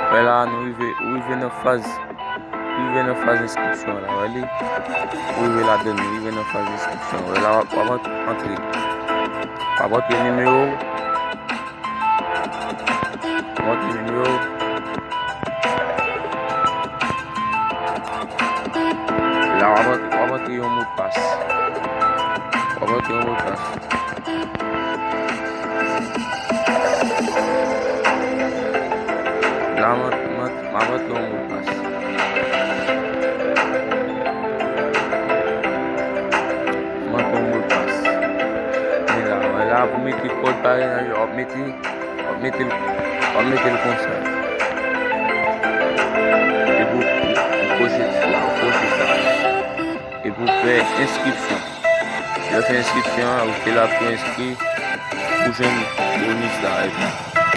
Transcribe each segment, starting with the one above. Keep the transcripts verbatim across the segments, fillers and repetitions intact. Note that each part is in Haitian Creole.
Wè la, nou rive, ou rive nan faz, ou rive nan faz enskripsyon an la, wè li. Ou rive ladan, nou rive nan faz enskripsyon. Wè la, w ap, w ap antre. W ap antre nimewo w. W ap antre nimewo w. La, w ap antre, w ap antre yon modpas. W ap antre yon modpas. La, mwen, mwen, m ap antre yon modpas. Mwen pran modpas. Men la, wè la, pou mete kòd parenaj, w ap mete, w ap mete l, w ap mete l konsa. Epi w, w, w koche la, w koche sa. Epi w fè enskripsyon. Lè w fè enskripsyon an, ou te la pou enskri, pou jwenn bonis la. Epi,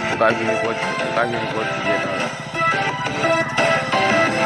ou ka jwenn nenpòt, ou ka jwenn nenpòt ki lè la.